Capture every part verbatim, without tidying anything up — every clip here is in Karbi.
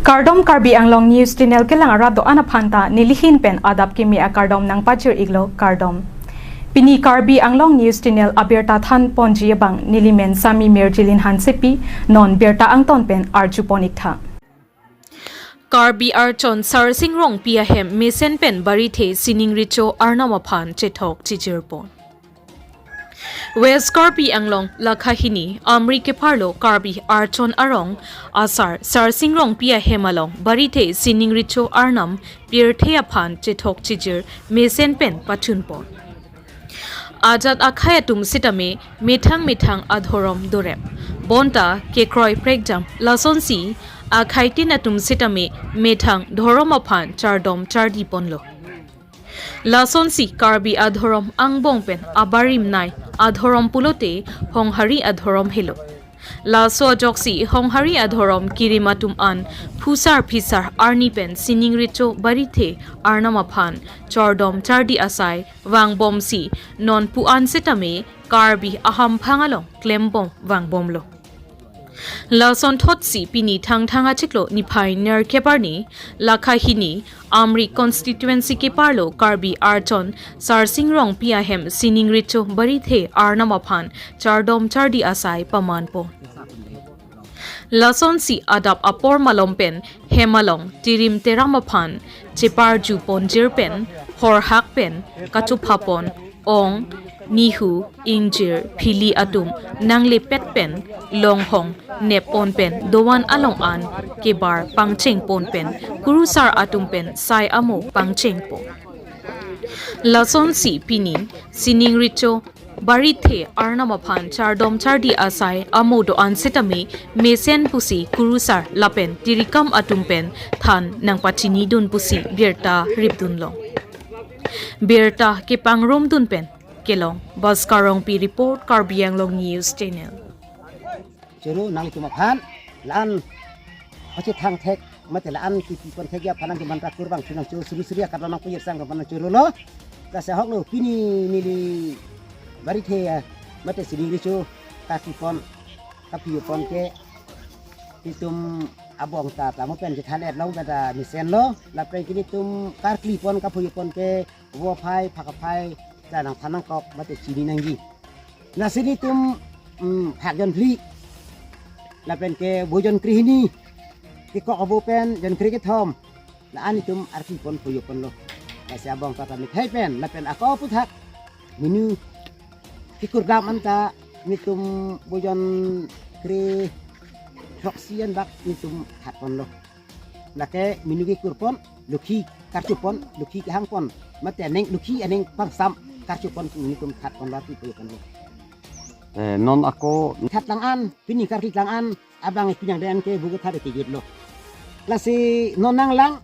Kardom, Karbi Anglong News Channel kelang arat do-an aphan ta nelihin pen adap kimi akardom nangpachir-iklo, kardom. Pini Karbi Anglong News Channel abirta thanponji abang nelimen Sami Mirjilin Hansepi, non birta angton pen arjupon-iktha. Karbi Archon Sarsing Rongpi ahem mesen pen barithe sining recho arnam aphan chethok chijirpon. West Karbi Anglong Lakhahini Amri keparlo Karbi Archon arong asar Sarsing Rongpi ahem along barithe sining recho arnam pirthe aphan chethok chijir mesen pen pachunpon. Ajat akhei atum sitame methang methang adhorom dorep. Bonta kekroi prekjam lasonsi akheitin atum sitame methang dhorom aphan chardom chardiponlo. Lasonsi Karbi adhorom angbong pen abarim nei adhorom pulote Honghari adhorom helo. Laso ajoksi Honghari adhorom kirim atum an phusar phisar arni pen sining recho barithe arnam aphan chardom chardi asai vangbomsi non pu-an sitame Karbi ahamphang along klembom vangbomlo. Lasonthotsi pini Thangthang achiklo niphai nerkep arni Lakhahini Amri constituency keparlo Karbi Archon Sarsing Rongpi ahem sining recho barithe arnam aphan chardom chardi asai pamanpon. Lasonsi adap apor malom pen hem along tirim teram aphan cheparjupon jir pen horhak pen kachuphapon ong, nihu, ingjir, phili atum nanglepet pen longhong neppon pen dovan along an kebar pangchengpon pen kurusar atum pen sai amo pangchengpon. Lasonsi pini sining recho barithe arnam aphan chardom chardi asai amo do-an sitame mesen pusi kurusar lapen tirikam atum pen than nangpachinidun pusi birta ripdunlong. Birta kepangrumdun pen kelong Bhaskar Rongpi report, Karbi Anglong News Channel. Choro nangtum aphan la-an pachethang thek mate la-an kipipon thek aphan nangkeman rakur bang chunang choro suri suri akar nangpuyek sang aphan nangchorolo. Lasi ahoklo pini neli barithe, eh, mate sining recho kapipon kapiyopon ke itum abong ta tamo pen chethan-et long pen ta mesenlo, lapen ke nelitum karklipon kaphoyopon ke vo aphai phak aphai ta nangthan nangkok mate chini nangji. Lasi nelitum, mm, phak jonphli lapen ke vo jon krehini, kekok avo pen jon kre kethom, la-an itum arklipon phoyoponlo. Lasi abong ta ta mithai pen lapen ako aphuthak menu kekurdam anta nelitum vo jon kre throksi an bak nelitum thatponlo. Lake menu kekurpon, lokhi karchupon, lokhi kehangpon, mate aning lokhi aning pangsam karchupon nelitum thatponlo, arki phoyoponlo. Eh, non ako thatlang an, pini karkli tlang an abang pini angdeng ke vo kethat kejutlo. Lasi non nanglang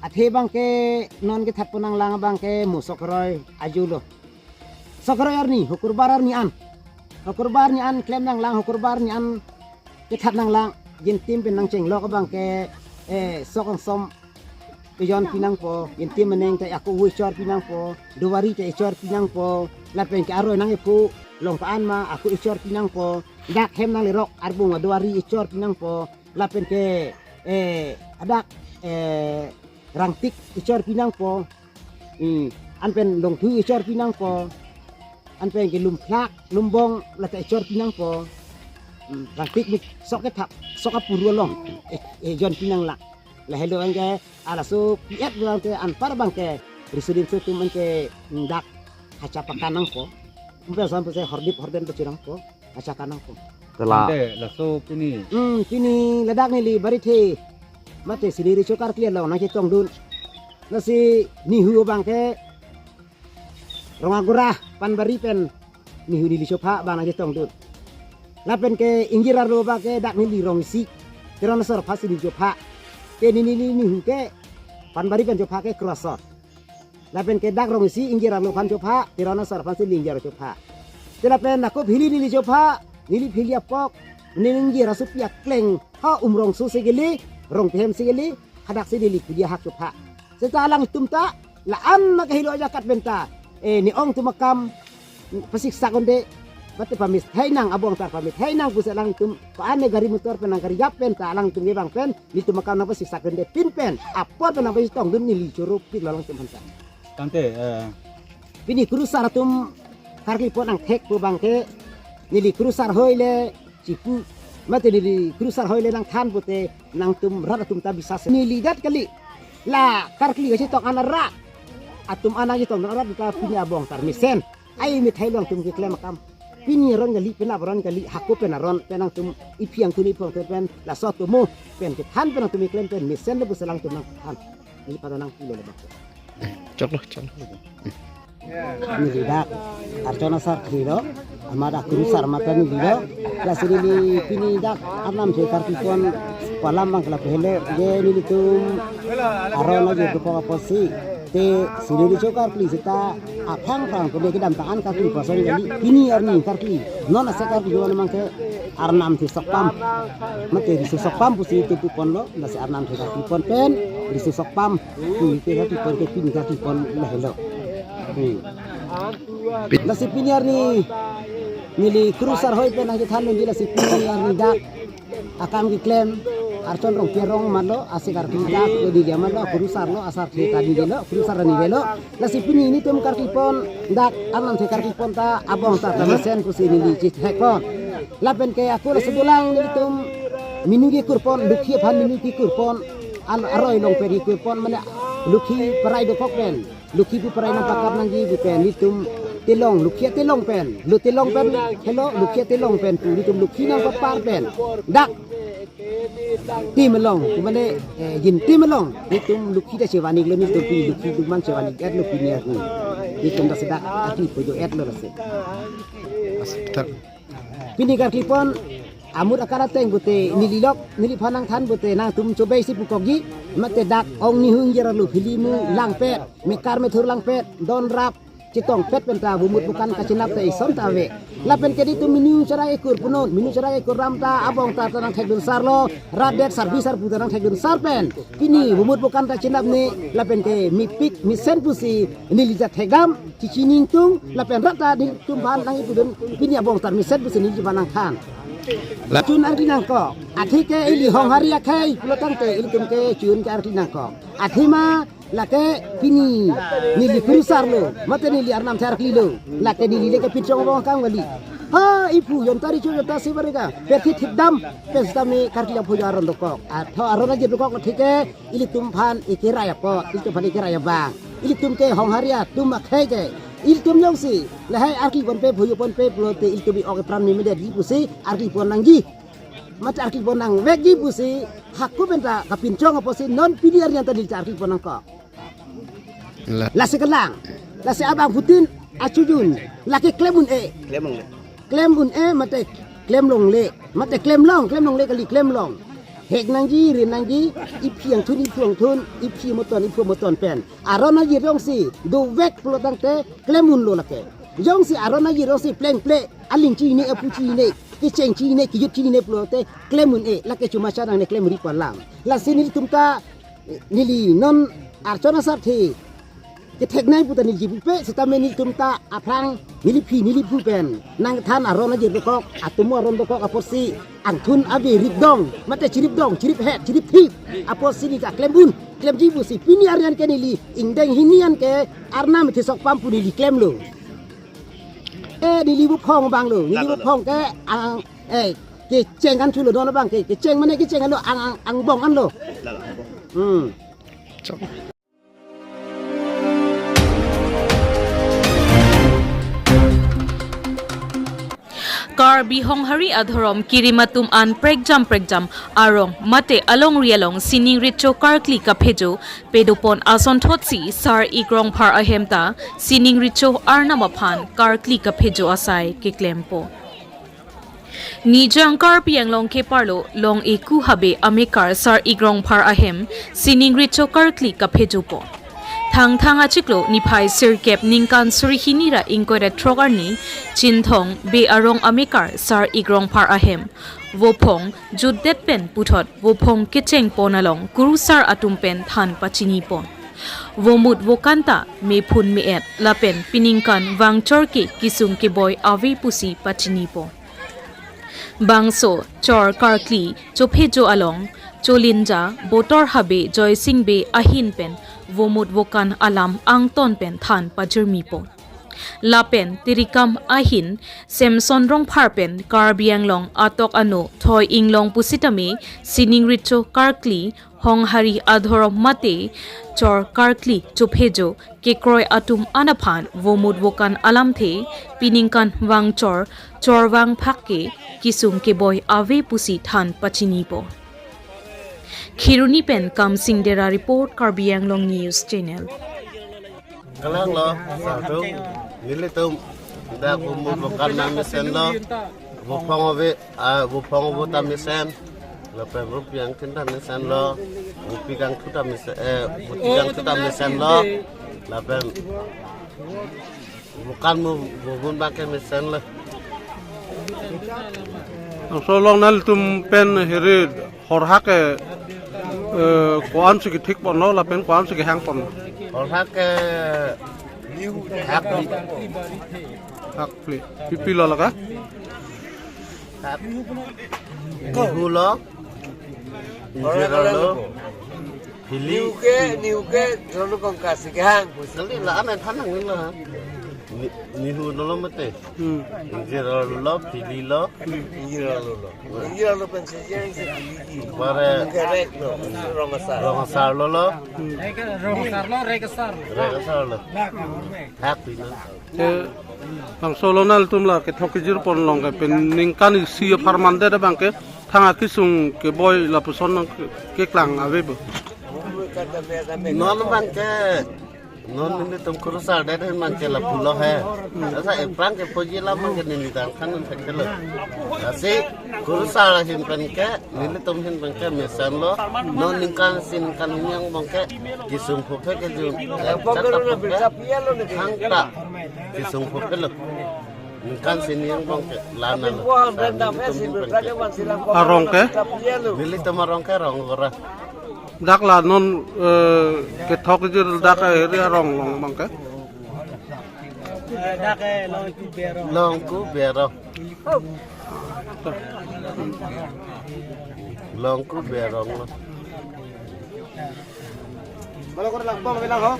athe abang ke non kethatpon nanglang abang ke mo sok roi ajulo. Sok roi arni, hukurbar arni an. Hukurbar arni an klem nanglang, hukurbar arni an kethat nanglang. Jintim pen nangchenglok abang ke, eh, sok angsom ejon pinangpo, jintim meneng te ako vo echor pinangpo, dowari te echor pinangpo, lapen ke aroi nang-ephu, long pa-an ma ako echor pinangpo, dak hem nanglerok arbung adowari echor pinangpo, lapen ke, eh, adak, eh, rangtik echor pinangpo, hmm, anpen longthu echor pinangpo, anpen ke lumplak, lumbong lata echor pinangpo, hmm, rangtik mik sok kethap, sok apuru along, eh, eh, jon pinanglak. Lahelo anke, alaso pi-et abang ke anpar abang ke, riso dimso atum anke, hmm, dak hacha pakan nangpo, umpen sampai se hordip horden pachirangpo. Acha kanang ko. Tela. Ante laso pini. Hmm, pini ladak neli barithe mate sining recho karkli along nangchetongdun. Lasi nihu abang ke Rong Agora Panbari pen nihu neli chopha abang nangchetongdun. Lapen ke ingjir arlo abang ke dak neli rong isi, Teron asor aphansi neli chopha. Ke neli, neli nihu ke Panbari pen chopha ke Kro asor. Lapen ke dak rong isi ingjir arlo aphan chopha, Teron asor aphansi ingjir chopha. Te lapen ako phili neli chopha, neli phili apok, neli ingjir asopi akleng, ha Umrongso si kali, Rongpi ahem si kali, hadaksi neli phili ahak chopha. Seta alangtum ta, la-an ma kahelo ajakat pen ta, eh, ne-ong atum akam, pasiksak unde, mate pamit hei nang, abong tar pamit hei nang pusi alangtum ko-an ne gari motor pen nang gari yap pen ta alangtum ke bang pen nelitum akam nangpasisak dunde pin pen apor pen nangpachitong dun neli choro pik lo alangtum aphan ta. Tangte, eh, pini kurusar atum karkli pon angthek pu bang ke neli kurusar hoi le chipu mate neli kurusar hoi le nangthan pute nangtum rat atum ta bisa se. Neli dat kali. La karkli kachitong an arat atum an nangchitong an arat ta pini abong tar mesen. Ai mithai long atum keklem akam. Pini aron kali, penap aron kali, hako pen aron, pen nangtum iphi angthun iphi angthun pen, laso atum mo, pen kethan pen nangtum keklem pen, mesen le pusi alangtum nangthan. Neli pada nangpulo le bang. Choklo, choklo. Neli dak Archon asarthe lo, amat dak kurusar amat neli lo. Lasi neli pini dak Arnam the karkli pon pu alam bang ke lapu helo, je nelitum aron ajir dokok apotsi. Te si neli cho karkli seta aphrang phrang kone kedamtang an karkli pon asong kali. Pini arni karkli. Non ase karkli juan mang ke Arnam the sokpam. Mate riso sokpam pusi te pu ponlo, lasi Arnam the karkli pon pen riso sokpam. Pu te karkli pon ke pini karkli pon lahelo. Hmm. Lasi pini arni neli kurusar hoi pen nangkethan neli lasi pini arni dak akam keklem Archon Rongpi arong amat lo, ase karkli dak neli amat lo, kurusar lo, asarthe ta neli lo, kurusar neli lo. Lasi pini nelitum karkli pon dak Arnam the karkli pon ta abong ta ta mesen pusi neli chithek pon. Lapen ke ako lasi dolang nelitum minu kekur pon, lukhi aphan minu kekur pon, al aroi long pen kekur pon, mane lukhi parai dokok pen. Lukhi pu parai nangpakap nangji pu pen nelitum telong, lukhi telong pen, lo telong pen, helo lukhi telong pen pu nelitum lukhi nangpapar pen dak tim along, pu mane, eh, jin tim along nelitum lukhi ta chevan-ik lo, nelitum pi lukhi tum mang chevan-ik et lo pini arni. Nelitum ta sedak ati pujo et lo lasi. Pini karkli pon amut akan ateng pute neli lok, neliphan nangthan pute nangtum chobei si pukokji, mate dak ong nihung jera lo phili mu langpet, mekar methur langpet, don rap, chitongpet pen ta bumut bukan kachinap ta ison ta ave. Lapen ke nelitum minu cherai ekur punon, minu cherai ekur ram ta abong ta ta nangthek dun sar lo, rat det sarpi sarpo ta nangthek dun sar pen. Pini bumut bukan ta chinap ne, lapen ke mepik mesen pusi neli ta thekdam, chichi ningtung, lapen rat ta nelitum aphan nang-ipu dun, pini abong tar mesen pusi neli aphan nangthan. La- Chun arkli nangkok, athe ke ili Honghari akhei pulo tangte ilitum ke chun ke arkli nangkok. Athema lake pini neli kurusar lo, mate neli Arnam the karkli lo, lake neli le kapinchong abong akam kali. Ha, iphu jonta richo jonta si barega, perthi thekdam, pen sitame karkli aphu aron dokok. Atho aron ajir dokok lo athe ke, ilitum aphan ekerai apot, ilitum aphan ekerai abang. Ilitum ke Honghari atum akhei ke. Ilitum jongsi lahai arki ponpe, phoyo ponpe pulote ilitum ok epran memedet ji pusi arki pon nangji. Mate arki pon nangvekji pusi hako pen ta kapinchong apotsi non pini arni an ta neli ta arki pon nangkok. La- Lasi kelang. Lasi abangphutin achujun. Lake klem un-e. Klem un-e. Klem un-e mate klem longle. Mate klem long, klem longle kali klem long. Hek nangji, rin nangji, iphi angthun, iphu angthun, iphi moton, iphu moton pen. Aron ajir jongsi dovek pulo tangte klem unlo lake. Jongsi aron ajir jongsi plengple, aling chine, aphu chine, kecheng chine, kejut chine pulote klem un-e, lake chuma chanang ne klem ri pu alam. Lasi nelitum ta neli non Archon asarthe kethek nai puta neli pupe, sitame nelitum ta aphrang neliphi neliphu pen nangthan aron ajir dokok, atomo aron dokok apotsi angthun ave ripdong, mate chiripdong, chiriphet, chiripthip apotsi neli ta klem un, klemji pusi pini arni an ke neli ingdeng hini an ke Arnam the sokpam pu neli klemlo. Eh, neli buphong abang lo, neli buphong ke ang, eh, kecheng an chulo don abang ke, kecheng mane kecheng an lo, ang, ang, angbong an lo. Hmm. Karbi Honghari adhorom kirim atum an prekjam prekjam arong mate alongri along sining recho karkli kaphejo pedopon asonthotsi Sar-ik Rongphar ahem ta sining recho Arnam aphan karkli kaphejo asai keklempo. Nijang Karbi Anglong keparlo long eku habe amekar Sar-ik Rongphar ahem sining recho karkli kaphejopo. Thangthang achiklo niphai sirkep ningkan suri hini ra ingkoi ra throk arni Chinthong Bey arong amekar Sar-ik Rongphar ahem vophong jutdet pen puthot vophong kecheng pon along kurusar atum pen than pachinipon. Vomut vokan ta mephun me-et lapen piningkan vangchor ke kesung keboi ave pusi pachinipo. Bangso chor Karkli Chophejo along Cholinja Botor Habe Joysing Bey ahin pen vomut vokan alam angton pen than pajirmipo. Lapen tirikam ahin Samson Rongphar pen Karbi Anglong atok ano thoi inglong pusitame sining richo Karkli Honghari adhorom mate chor Karkli Chophejo kekroi atum anaphan vomut vokan alamthe piningkan vangchor chor vangphak ke kesung keboi ave pusi than pachinipo. Kheroni pen Kamsing Dera report, Karbi Anglong News Channel. Kalang lo, satu. Nelitum dak vomut vokan nang mesen lo. Vophong ave, ah, vophong avo ta mesen. Lapen vopi angthin ta mesen lo. Vopi kangthu ta mesen, eh, vopi kangthu ta mesen lo. Lapen vokan mo vovun bangke mesen lo. Bangso along nanglitum pen hiri horhak ke, eh, ko-an si kethik ponlo lapen ko-an si kehang ponlo? Horhak ke hak, hak phli. Pipi lo lake? Hak. Nihu lo. Injera lo. Phili. Nihu ke, nihu ke, ronu kongka si kehang. Kali la anai thanang lo. Ni-, nihu lo mate. Hmm. Injera lo, phili lo. Injera lo lo. Injera lo pen si jeng si phili. Bare. Kerek lo. Rong asar. Rong asar lo lo. Hmm. Rong asar lo, rek asar. Rek asar lo. Hak phli lo. Te bangso lo nanglitum la kethok kejir pon along ke pen ningkan isi apharman det abangke thang akesung keboi lapuson nang ke-, keklang ave bo? Non bangke, non nelitum kurusar det ahin bangke lapu lo he. Asa ephrang ke poji alam bangke neli tang khan thek lo. Lasi kurusar ahin pen ke, nelitum ahin pen ke mesen lo. Non ningkan isi ningkan hini angbong ke kesung phophe ke jun. Thangta kesung phophe lo. Ningkan isi angbong ke lana lo. Nelitum ahin pen ke. Arong ke? Nelitum arong ke Rongkora. Dak la non, eh, kethok kejir dak, eh, area arong along bangke? Dak, eh, Longku Bero. Longku Bero. Longku Bero lo. Kalau kurang langpong bilang ho.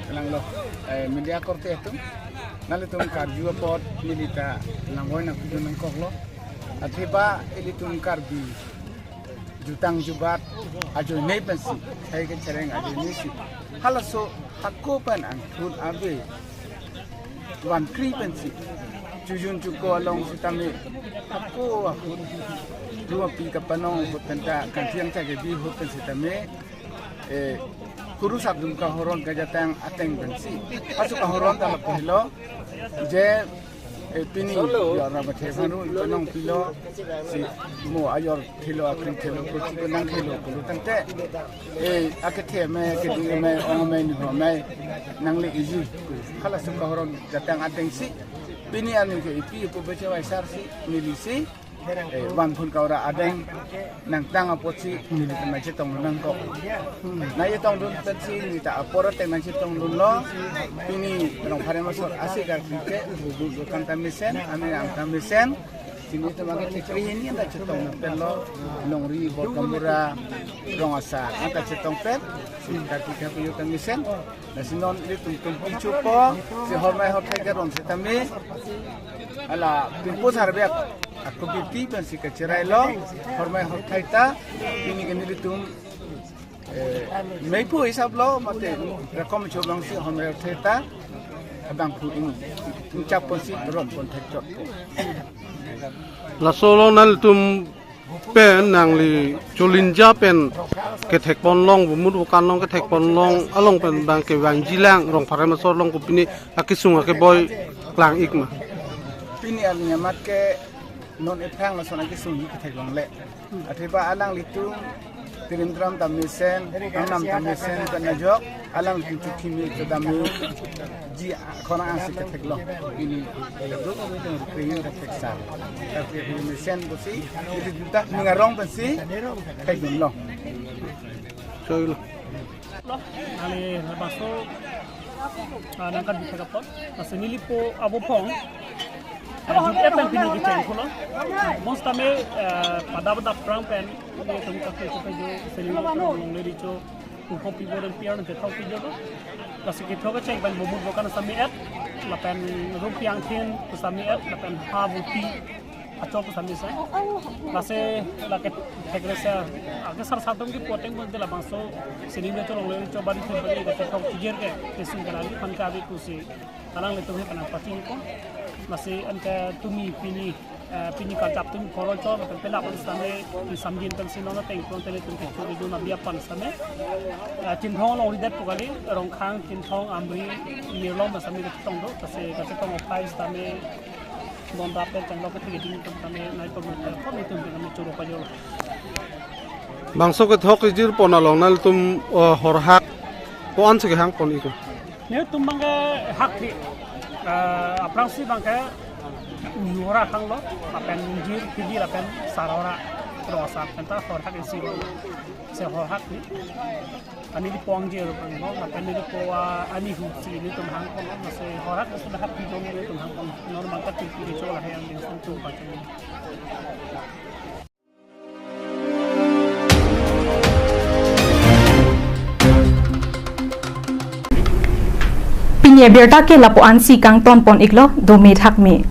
Lang lo, eh, media korte atum. Nanglitum karju apot neli ta langvoi nangpidun nangkok lo. Atheba ilitum Karbi jutang jubat ajoine pensi, hai kechereng ajoine si. Halaso hako pen angthun ave. Vankri pensi. Chojun choko along sitame hako ahut. Ruapi kapanong ahut pen ta kangthiang chake bi ahut pen sitame. Eh, kurusar atum kahoron kajatang ateng pensi. Asu kahoron ta lapu helo. Je, eh, pini yo rabathe phanru panong pilo. Si mo ayor thelo akring thelo kochi ko nang thelo kulu tangte. Eh, akethe me, keding me, ong me, niho me, nangli iji. Halaso kahoron jatang ateng si. Pini aning ke ipi ipo beche waisar si, neli si. Eh, vanphun kaura adeng nangtang apotsi nelitum nangchetong nangkok. Nangchetongdun pensi neli ta apor ateng nangchetongdun lo. Pini Rongphar Remasor asi Karkli ke vomut vokan ta mesen, ani ang ta mesen. Si nelitum ake chekri hini anta chetong pen lo, longri, bor kambura, rong asar anta chetong pen. Si Karkli ke apuyo ta mesen. Lasi non nelitum tum kichupo, si hormai horthai ke rong setame. Ala pimpo sarbek, ako bibti pensi kacherai lo, hormai horthai ta, pini ke nelitum, eh, meipo hisap lo, mate rekom chobang si hormai horthai ta, abang pu ini, tumchap ponsi rom pon thek chot po. Laso lo nanglitum pen nangli Cholinja pen kethek ponlong, vomut vokan along kethek ponlong along pen bangke vangjilang Rongphar Remasor along kopine akesung akeboi klang ik ma? Pini arni amat ke non ephrang lason akesung hi kethek longle. Atheba alanglitum tirim tram ta mesen, angnam ta mesen pen ajok, alanglitum chukhi me chedam me ji khona ansi kethek long. Pini duk kring kethek sa. Tapi mesen pusi, itu juta mengarong pensi, kayak gini long. Choi lo. Nangli labangso, ah, nangkardom thek apot. Lasi nelipo abo phong, ah, jut-et pen pini kecheng pulo. Bonsitame, ah, pada pada aphrang pen nelitum kake chepajo, seni longle recho, upo pibo dan piar nang kethok pijo do. Lasi kethok kecheng pen bomut bokan sitame et, lapen rumpi angthin sitame et, lapen ha bupi achok sitame sai. Lasi lake thekrese, ake sar satum kepu ateng bonte labangso seni recho longle recho bari thum bari kethok pijir ke, kesung kenali pan ke abi pusi. Alanglitum he penang pachini ko. Lasi anke tumi pini, eh, pini kachap tumi koro cho, lapen pelap sitame, samjin pen si non ateng pon tele tum kecho dun abi apan sitame. Eh, Chinthong along ridet pu kali, Rongkhang, Chinthong, Amri, Mirlong sitame kachetong do, lasi kachetong opai sitame, don rap pen changlo kethek ding tum sitame, nai tum tum tum tum tum choro pajo. Bangso kethok kejir pon along nangtum, eh, horhak ko-an si kehang pon iko? Nelitum abang ke hak di, eh, aphrangsi abang ke uyu horhak hanglo, lapen jir kejir lapen sar horhak, rong asar pen ta horhak isi lo. Lasi horhak di. Ani di pong jir pon lo, lapen nelipo, ah, ani husi nelitum hang pon lo, lasi horhak sudah hak di jong nelitum hang pon lo. Normal ta tingki di chola yang di tum pachini. Pini abirta ke lapu-an si kangton pon iklo, dome thakme.